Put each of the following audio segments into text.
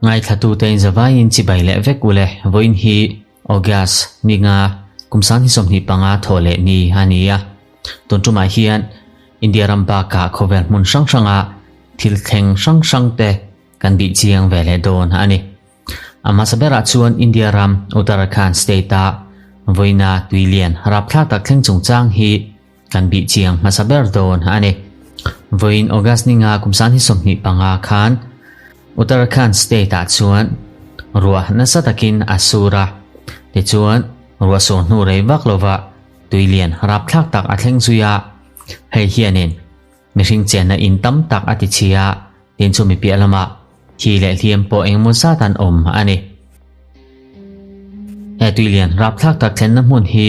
Ngaithlatute in zavaiin chibai leh vek ule vawiin hi August ni nga kum 2025 thawh leh ni a ni a. Tun tumah hian India ram bakah khawvel hmun hrang hranga thil thleng hrang hrang te kan bih chiang ve leh dawn a ni. A hmasa berah chuan India ram Uttarakhand state-a vawiina tui lian rapthlak tak thleng chungchang hi kan bih chiang hmasa ber dawn a ni. Vawiin August ni nga kum 2025 khan Uttarakhand state-ah chuan ruah nasa takin a sur a, tichuan ruah sur hnu rei vak lova tui lian rapthlak tak a thleng zui a, hei hianin Mihring chenna in tam tak a ti chhi a, tin chumi piah lamah thi leh hliam pawh engemaw zat an awm a ni. He tuilian rapthlak tak thlenna hmun hi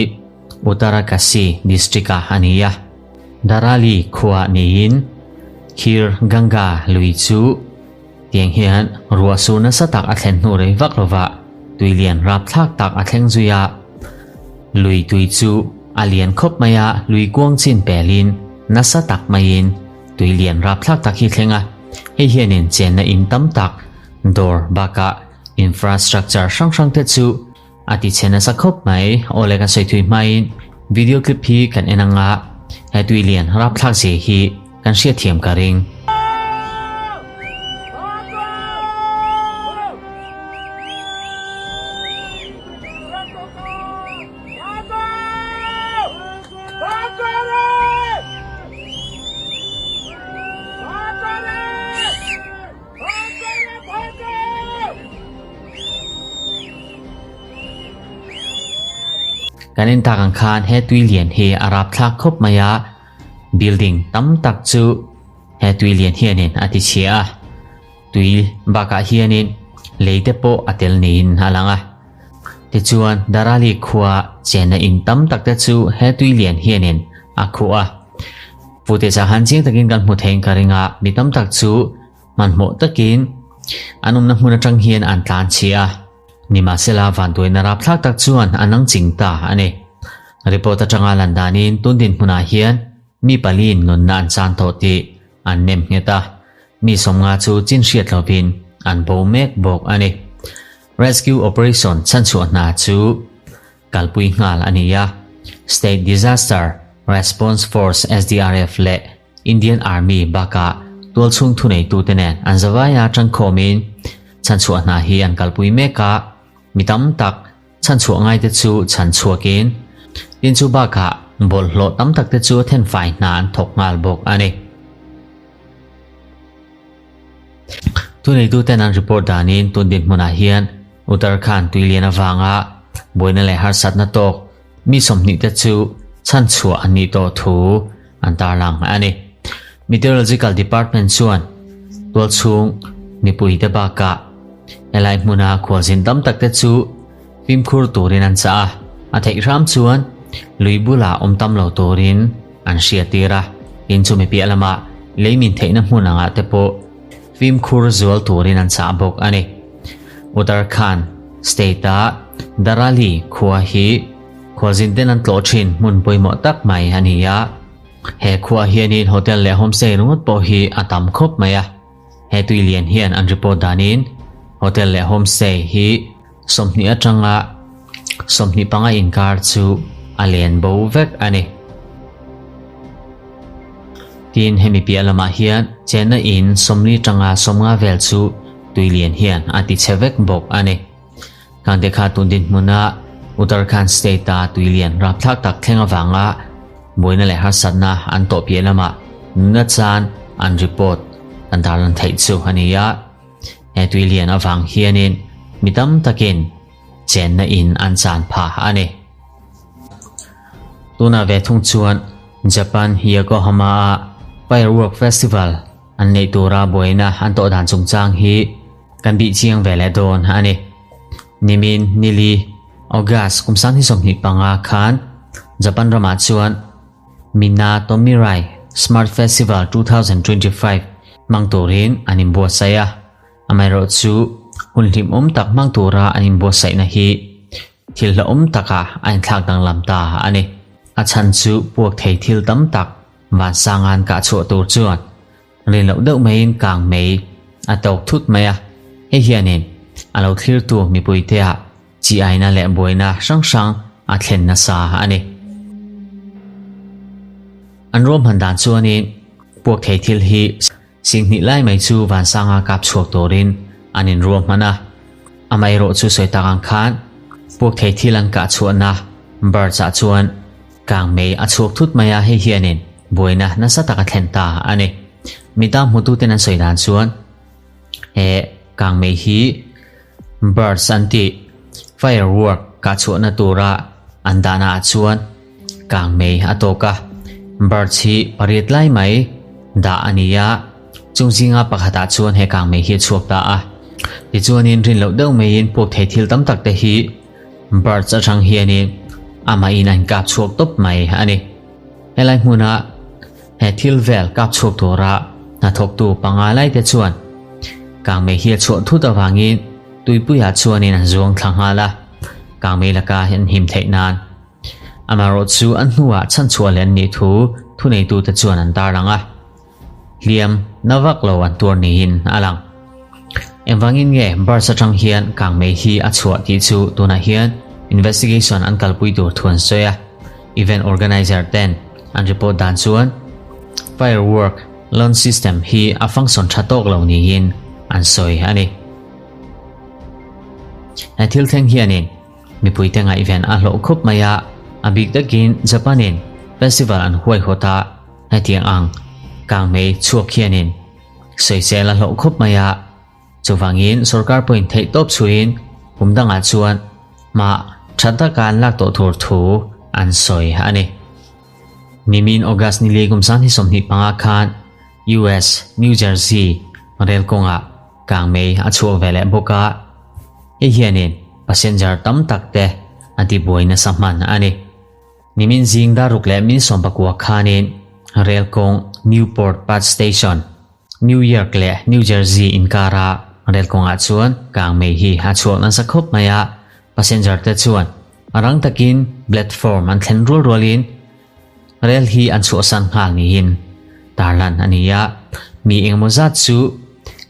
Uttarakasi district-ah a ni a, Dharali khua niin Khir Ganga lui chu tiang hian ruah sur nasa tak a thlen hnu rei vak lovah tuilian rapthlak tak a thleng zui a. Lui tui chu a lian khawp mai a, lui kuang chin pelin nasa tak maiin tui lian rapthlak tak hi thleng a, hei hianin chenna in tam tak, dawr bakah infrastructure hrang hrang te chu a ti chhe nasa khawp mai. Aw le kan sawi thui hmain video clip hi kan en anga he tui lian rapthlak zia hi kan hriatthiam ka ring. Kan en tak ang khan he tui lian hi a rapthlak khawp mai a, building tam tak chu he tui lian hianin a ti chhia a, tui bakah hianin lei te pawh a tel niin a lang a. Tichuan, Darali khua chenna in tam tak te chu he tui lian hianin a khuh a. Footage ah han chiang takin kan hmu theiin ka ring a, mi tam tak chu hmanhmawh takin an awmna hmun atang hian an tlan chhi a. Nimahsela, vanduaina rapthlak tak chuan a nang ching ta a ni. Report atanga lan danin tun dinhmunah hian mi paliin nunna an chan tawh tih an nem nghet a, mi 50 chu chin hriat lovin an bo mek bawk a ni. Rescue operation chhanchhuah hna chu kalpui nghal a ni a, State Disaster Response Force, SDRF, leh Indian Army bakah tualchhung thuneitute nen an zavaia tangkhawmin chhanchhuah hna hi an kalpui mek a, mi tam tak chhanchhuah ngaite chu chhanchhuakin tin chu bakah bawlhhlawh tam takte chu thenfai hna an thawk nghal bawk a ni. Thuneituten an report danin tun dinhmunah hian Uttarakhand tuilian avanga buaina leh harsatna tawk mi 20 te chu chhanchhuah an nih tawh thu an tarlang a ni. Meteorological Department chuan tualchhung mipuite bakah helai hmuna khualzin tam tak te chu fimkhur turin an chah a, a theih hram chuan lui bulah awm tam lo turin an hriattir a, tin chumi piah lamah lei min theihna hmun angah te pawh fimkhur zual turin an chah bawk a ni. Uttarakhand state-a Dharali khua hi khualzin ten an tlawh thin hmun pawimawh tak mai a ni a, he khua hianin hotel leh homestay ringawt pawh hi a tam khawp mai a, he tui lian hian an report danin hotel leh homestay hi 20 atanga 25 inkar chu a len bo vek a ni. Tin, hemi piah lamah hian chenna in 40 atanga 50 vel chu tui lian hian a ti chhe vek bawk a ni. Kangte kha tun dinhmuna Uttarakhand state-a tui lian rapthlak tak thleng avanga buaina leh harsatna an tawh piah lamah nunna chan an report an tarlan theih chu a ni a. He tui lian avang hianin mi tam takin chenna in an chan phah a ni. Tuna ve thung chuan Japan Yokohama-a Firework Festival an neih tura buaina an tawh dan chungchang hi kan bih chiang ve leh dawn a ni. Nimin nili August kum 2025 khan Japan ramah chuan Minatomirai Smart Festival 2025 hmang turin an inbuatsaih a, amaherawhchu hun hlimawm tak hmang tura an inbuatsaihna hi thil hlauhawm takah a inthlak danglam ta a ni. A chhan chu puak thei thil tam tak vansanga'n kah chhuah tur chuan. Rin loh deuh maiin kang mei a tawk thut mai a, hei hianin a lo thlirtu mipuiteah chi aina leh buaina hrang hrang a thlen nasa a ni. An ruahman dan chuanin puak thei thil hi Singhnih lai mai chu Vansanga kap chhuak turin an inruahman a, amaherawh chu sawi tak ang khan puak thei thil an kah chhuahna birds ah chuan kang mei a chhuak thut mai a, hei hianin buaina nasa tak a thlen ta a ni. Mita hmututen an sawi dan chuan he kang mei hi birds an tih firework kah chhuahna tura an dahna ah chuan Kang mei a tawk a, birds hi pariat lai mai dah a ni a, chung zinga pakhatah chuan he kang mei hi a chhuak ta a. Tichuanin rin loh deuh maiin puak thei thil tam tak te hi birds atang hianin amahin a inkap chhuak tawp mai a ni. Helai hmuna he thil vel kap chhuak tura hnathawktu panga lai te chuan kang mei hi a chhuah thut avangin tuipuiah chuanin an zuang thla nghal a, kang mei laka an him theih nan. Amaherawhchu an hnuah chhanchhuah leh an nih thu thuneitute chuan an tarlang a, hliam na vak lo an tuar niin a lang. Engvangin nge bus atang hian kangmei hi a chhuah tih chu tunah hian investigation an kalpui tur thu an sawi a, event organizer ten an report dan chuan firework launch system hi a function tha tawk lo niin an sawi a ni. He thil thleng hianin Mipuite ngaihven a hlawh khawp mai a, a bik takin Japan-in festival an huaihawt a, hetiang ang kangmei chhuak hianin sawisel a hlawh khawp mai a, chuvangin sorkar pawhin theihtawp chhuiin kum dangah chuan hma tha taka an lak tawh tur thu an sawi a ni. Nimin August ni li kum 2025 khan US, New Jersey rel kawngah kangmei a chhuak ve leh bawk a, Hei hianin passenger tam tak te a tibuai nasa hman a ni. Nimin zing daruk leh min sawmpakua khanin rel kawng Newport Path Station, New York leh New Jersey inkara rel kawngah chuan kangmei hi a chhuak nasa khawp mai a, passenger te chuan rang takin platform an thlen rual rualin rel hi an chhuahsan nghal niin tarlan a ni a, mi engemaw zat chu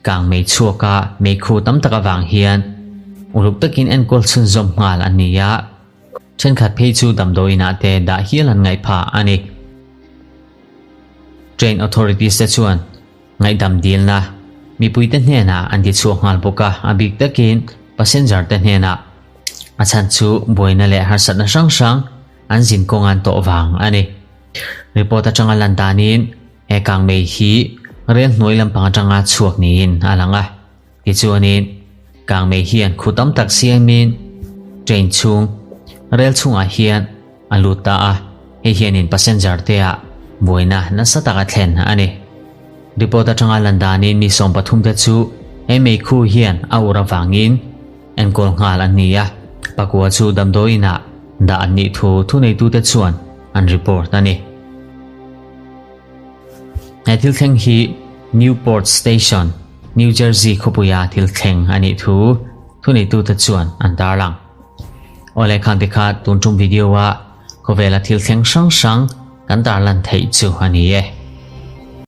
kangmei chhuaka meikhu tam tak avang hian uluk takin enkawl chhunzawm nghal an ni a, thenkhat phei chu damdawiinah te dah hial an ngaih phah a ni. Train authorities te chuan ngaihdam dilna mipuite hnenah an ti chhuak nghal bawk a, a bik takin passenger te hnenah a chhan chu buaina leh harsatna hrang hrang An zin kawng an tawh vang a ni. Report atanga lan danin he kangmei hi rel hnuai lampang atanga chhuak niin a lang a. Tichuanin kangmei hian khu tam tak siamin train chhung rel chhungah hian a lut ta a, hei hianin passenger te ah buaina nasa tak a thlen a ni. Report atanga lan danin mi 13 te chu he meikhu hian a ur avangin Enkawl nghal an ni a, pakua chu damdawiinah dah an nih thu thuneitute chuan an report a ni. He thil thleng hi Newport Station, New Jersey khawpuia thil thleng a nih thu thuneitute chuan an tarlang. Awle khan tikha tun tum video-a khawvela thil thleng hrang hrang kan tarlan theih chu a ni e.